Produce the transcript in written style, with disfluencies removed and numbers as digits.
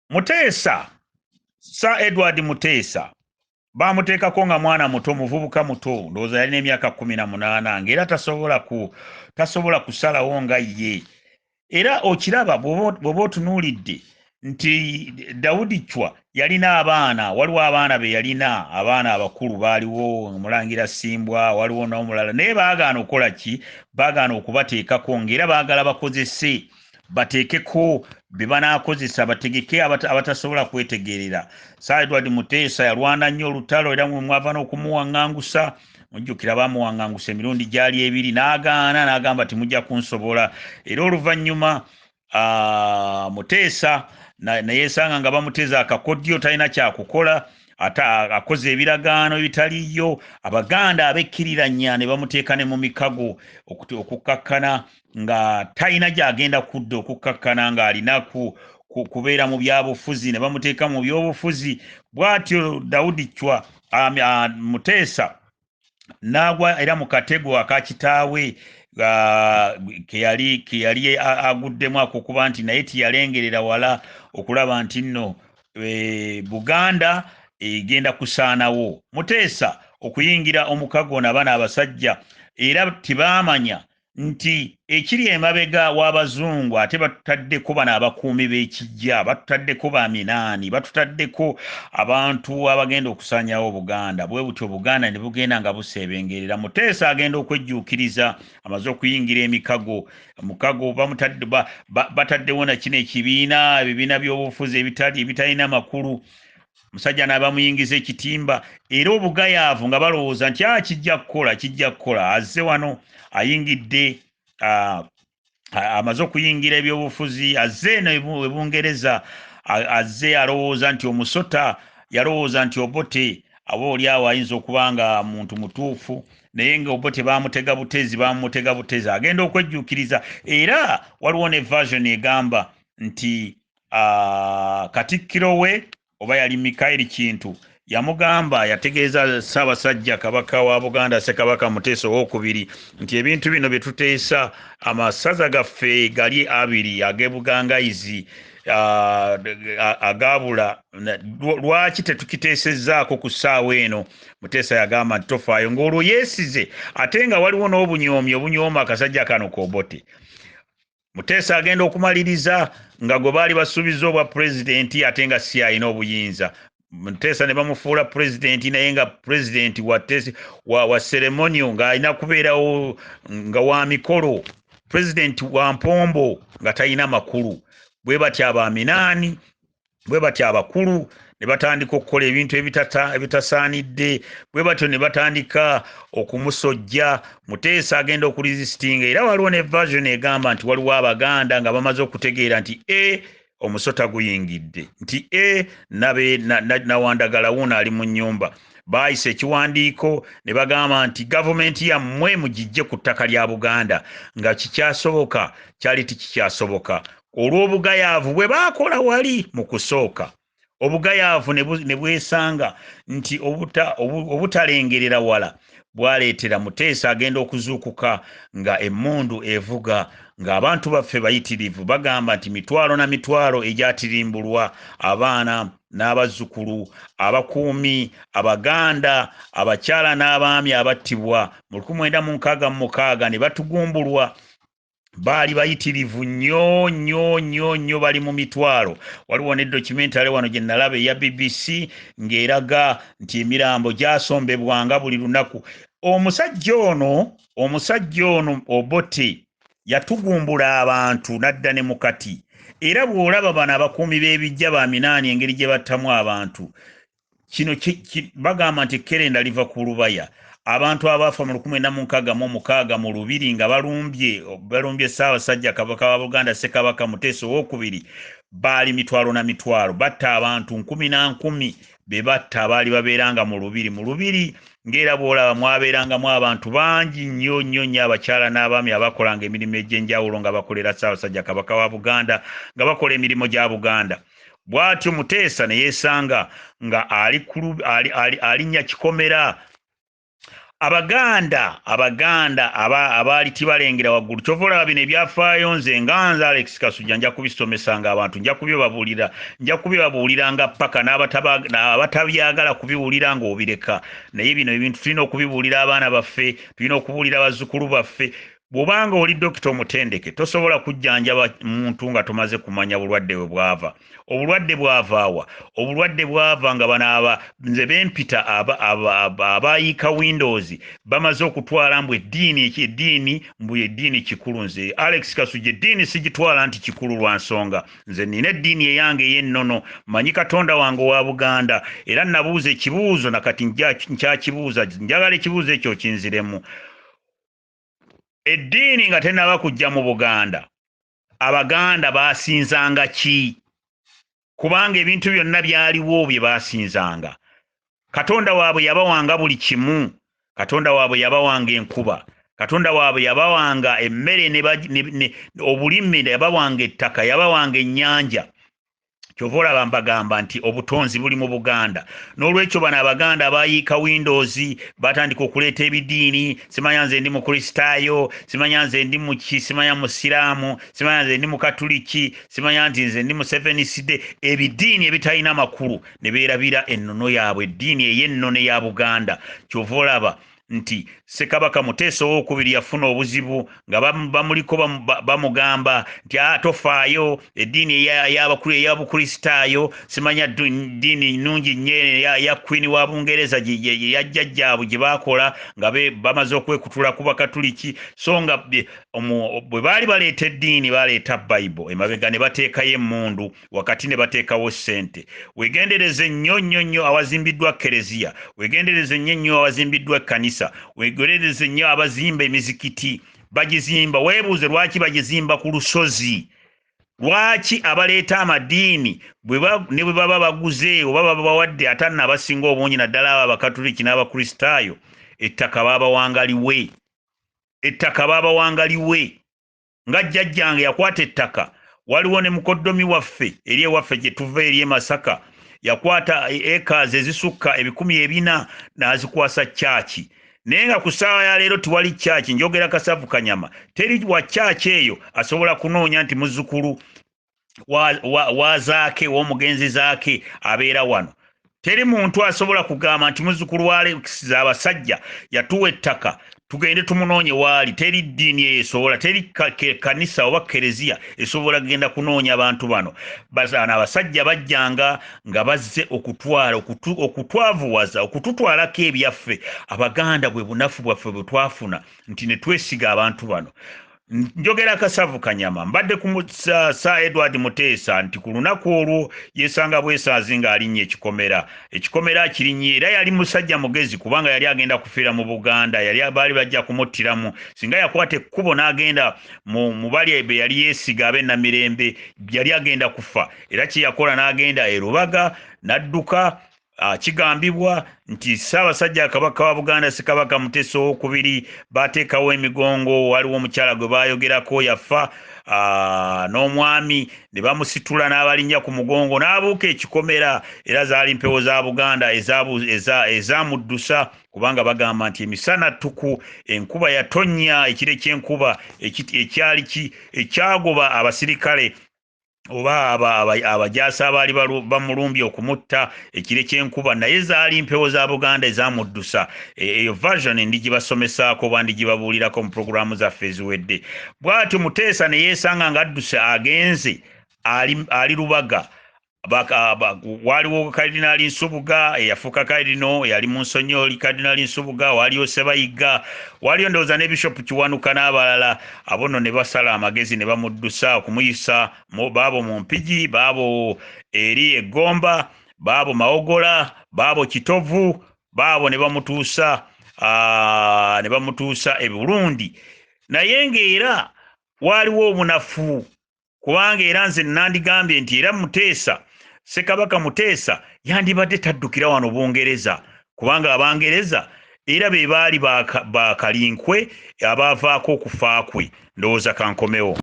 Muteesa, Sir Edward Muteesa, bamuteekako nga mwana muto, muvubuka muto, ndowooza yalina emyaka 18, ng'era tasobola kusalawo nga ye. Era okiraba bw'oba otunuulidde nti Daudi Chwa yalina abaana, waliwo abaana be yalina, abaana abakulu baaliwo, Omulangira Simbwa, waliwo n'omulala, naye baagaana okukola ki? Baagaana okubateekako, ng'era baagala bakozese, bateekeko be banaakozesa, bategeke abatasobola kwetegerera. Sir Edward Muteesa yalwana nnyo olutalo, era mwe mwava n'okumuwaŋŋangusa. Mujjukira baamuwaŋŋangusa emirundi gyali ebiri, n'agaana, n'agamba timujja kunsobola. Era oluvannyuma Muteesa nayeesanga nga bamuteeza akakodyo, talina kyakukola, ate akoze ebiragaano ebitaliiyo. Abaganda abekkiriranya ne bamuteeka ne mu mikago okukkakkana nga talina gy'agenda kudda, okukkakkana ng'alina kubeera mu byabufuzi, ne bamuteeka mu byobufuzi. Bw'atyo Daudi Chwa, Muteesa n'agwa era mu katego aka kitaawe ke yali aguddemu, akokuba nti naye tiyalengerera wala okulaba nti nno Buganda egenda kusaanawo. Muteesa okuyingira omukago n'abaana abasajja, era tebaamanya nti ekiri emabega w'abazungu ate batutaddeko bano abakuumi b'ekijja, batutaddeko ba minaani, batutaddeko abantu abagenda okusaanyawo Buganda. Bwe butyo Buganda ne bugenda nga buseebengerera. Muteesa agenda okwejjuukiriza, amaze okuyingira emikago, mukago bataddewo na kino ekibiina, ebibiina by'obufuzi ebitalina makulu. Musajja n'abamuyingiza ekitimba, era obugayaavu nga balowooza nti kijja kukola, kijja kukola. Azze wano ayingidde, amaze okuyingira ebyobufuzi, azze eno e Bungereza, azze alowooza nti omusota, yalowooza nti Obote aba oli awo ayinza okuba nga muntu mutuufu, naye nga Obote baamutega butezi, baamutega butezi. Agenda okwejjuukiriza. Era waliwo ne version egamba nti Katikkiro we oba yali Mikaeli Kintu yamugamba, yategeeza Ssaabasajja Kabaka wa Buganda Ssekabaka Muteesa Owookubiri nti ebintu bino bye tuteesa, amasaza gaffe gali abiri ag'ebugangayizi, agaabula, lwaki tetukiteesezzaako ku ssaawa eno? Muteesa yagamba nti tofaayo, ng'olwo yeesize, ate nga waliwo n'obunyoomi obunyooma akasajja kano k'Obote. Muteesa agenda okumaliriza nga gwe baali basuubizza obwa pulezidenti, ate nga si alina obuyinza. Muteesa ne bamufuula pulezidenti, naye nga pulezidenti wa ceremonial, ng'alina kubeerawo nga wa mikolo, pulezidenti wa mpombo nga talina makulu. Bwe batyo abaminaani, bwe batyo abakulu ne batandika okukola ebintu ebitasaanidde, bwe batyo ne batandika okumusojja. Muteesa agenda okuresistinga, era waliwo ne version egamba nti waliwo Abaganda nga bamaze okutegeera nti omusota guyingidde, nti Nawandagala wuuno ali mu nnyumba. Baayisa ekiwandiiko ne bagamba nti gavumenti yammwe mugijje ku ttaka lya Buganda, nga kikyasoboka, kyali tikikyasoboka olw'obugayaavu bwe baakola wali mu kusooka. Obugayaavu ne bwesanga nti obutalengerera wala bwaleetera Muteesa agenda okuzuukuka nga emmundu evuga, ng'abantu baffe bayitirivu. Bagamba nti mitwalo na mitwalo egyatirimbulwa abaana n'abazzukulu, abakuumi, Abaganda, abakyala n'abaami abattibwa mu 1966 ne batugumbulwa. Baali bayitirivu nnyo nnyo nnyo nnyo, bali mu mitwalo. Waliwo ne documentary wano gye nalaba eya BBC ng'eraga nti emirambo gyasombebwanga buli lunaku. Omusajja ono Obote yatugumbula abantu n'adda ne mukati. Era bw'olaba bano abakuumi b'ebijja ba minaani engeri gye battamu abantu, kino bagamba nti ekkerenda liva ku lubaya. Abantu abaafa mu 1966 mu Lubiri nga balumbye Ssaabasajja Kabaka wa Buganda Ssekabaka Muteesa Owookubiri baali mitwalo na mitwalo. Batta abantu nkumi na nkumi be batta abaali babeeranga mu Lubiri. Mu Lubiri ng'era bw'olaba mwabeerangamu abantu bangi nnyo nnyo nnyo, abakyala n'abaami abakolanga emirimu egy'enjawulo nga bakolera Ssaabasajja Kabaka wa Buganda, nga bakola emirimu gya Buganda. Bw'atyo Muteesa ne yeesanga nga alinnya kikomera. Abaganda abaali tibalengera waggulu. Kyova olaba bino ebyafaayo, nze nga nze Alex Kasujja nja kubisomesanga abantu, nja kubibabuulira, nja kubibabuuliranga paka n'abatabyagala kubiwulira ng'obireka. Naye bino ebintu tulina okubibuulira abaana baffe, tulina okubuulira bazzukulu baffe. Bw'obanga oli dokita omutendeke, tosobola kujjanjaba muntu nga tomaze kumanya bulwadde bwe bwava. Obulwadde bwavaawa? Obulwadde bwava nga bano aba nze bempita abayiika windows bamaze okutwala mbu eddiini, eddiini mbu eddiini kikulu. Nze Alex Kasujja eddiini sigitwala nti kikulu lwa nsonga nze nina eddiini eyange ey'ennono, manyi Katonda wange owa Buganda. Era nabuuza ekibuuzo nakati nkyakibuuza, njagala ekibuuzo ekyo kinziremu. Eddiini nga tennaba kujja mu Buganda, Abaganda baasinzanga ki? Kubanga ebintu byonna byaliwo bye baasinzanga. Katonda waabwe yabawanga buli kimu. Katonda waabwe yabawanga enkuba, Katonda waabwe yabawanga emmere, obulime, yabawanga ettaka, yabawanga ennyanja. Kyova olaba mbagamba nti obutonzi buli mu Buganda. N'olwekyo bano Abaganda abayiika windows batandika okuleeta ebidiini, simanya nze ndi Mukristaayo, simanya nze ndi muki, simanya Musiraamu, simanya nze ndi Mukatuliki, simanya nti nze ndi Museventh Day, ebidiini ebitalina makulu ne beerabira ennono yaabwe, eddiini ey'ennono eya Buganda. Kyova olaba nti Ssekabaka Muteesa Owookubiri yafuna obuzibu nga bamuliko bamugamba nti tofaayo, eddiini ey'Abukristaayo simanya ddiini nnungi nnyo ya Queen wa Bungereza ya jjajjaabwe gye baakola nga bamaze okwekutula ku Bakatuliki. So nga bwe baali baleeta eddiini baleeta Bible emabega ne bateekayo emmundu, wakati ne bateekawo ssente. Weegendereze nnyo nnyo nnyo awazimbiddwa kereziya, weegendereze nnyo nnyo awazimbiddwa ekkanisa, weegendereze nnyo abazimba emizikiti. Bagizimba, weebuuze lwaki bagizimba ku lusozi? Lwaki abaleeta amadiini ne bwe baba baguze oba baba bawadde, ate nno abasinga obungi naddala abo Abakatuliki n'Abakristaayo, ettaka baabawangaliwe, ettaka baabawangaliwe. Nga jjajjange yakwata ettaka, waliwo ne mukoddomi waffe eri ewaffe gye tuva eri e Masaka, yakwata acres ezisukka 400 n'azikwasa kyaki. Naye nga ku ssaawa ya leero tiwali kyaki, njogera kasavu kanyama, teri wa kyaki eyo asobola kunoonya nti muzzukulu wa Zaake, w'omugenzi Zaake abeera wano. Teri muntu asobola kugamba nti muzzukulu wa Alex Abasajja yatuwa ettaka tugende tumunoonye waali. Teri ddiini eyo esobola, teri kanisa oba kereziya esobola kugenda kunoonya abantu bano. Bano abasajja bajjanga nga bazze okutwala, okutwavuwaza, okututwalako ebyaffe. Abaganda bwe bunafu bwaffe bwe twafuna nti ne twesiga abantu bano. Njogera kasavu kanyama, mbadde ku Sir Edward Muteesa nti ku lunaku olwo yeesanga bwesaazi ng'alinnya ekikomera. Ekikomera akirinnye, era yali musajja mugezi kubanga yali agenda kufiira mu Buganda, yali baali bajja kumuttiramu. Singa yakwata ekkubo n'agenda mu bali be yali yeesiga ab'e Namirembe, yali agenda kufa. Era kye yakola n'agenda e Rubaga n'adduka. Kigambibwa nti Ssaabasajja Kabaka wa Buganda Ssekabaka Muteesa Owookubiri baateekawo emigongo, waliwo omukyala gwe baayogerako yafa n'omwami ne bamusitula n'abalinnya ku mugongo n'abuuka ekikomera. Era zaali mpewo za Buganda ezamuddusa kubanga bagamba nti emisana ttuku enkuba yatonnya, ekire ky'enkuba ekyali ekyagoba abasirikale oba abajaasi abaali bamulumbye okumutta, ekire ky'enkuba, naye zaali mpewo za Buganda ezamuddusa. Eyo version ndigibasomesaako oba ndigibabuulirako mu puroguramu zaffe eziwedde. Bw'atyo Muteesa ne yeesanga ng'adduse agenze ali Lubaga. Waliwo Kalidinaali Nsubuga eyafuuka Kalidino, eyali Munsonyoli Kalidinaali Nsubuga, waliwo Sebayiga, waliyo ndowooza ne Bishop Kiwanuka n'abalala. Abo nno ne basala amagezi ne bamuddusa okumuyisa baabo mu Mpigi, baabo eri Eggomba, baabo Mawogola, baabo Kitovu, baabo ne bamutuusa e Burundi. Naye ng'era waaliwo obunafu, kubanga era nze nandigambye nti era Muteesa, Ssekabaka Muteesa yandibadde taddukira wano Bungereza, kubanga Abangereza era be baali bakalinkwe abaavaako okufa kwe. Ndowooza kankomewo.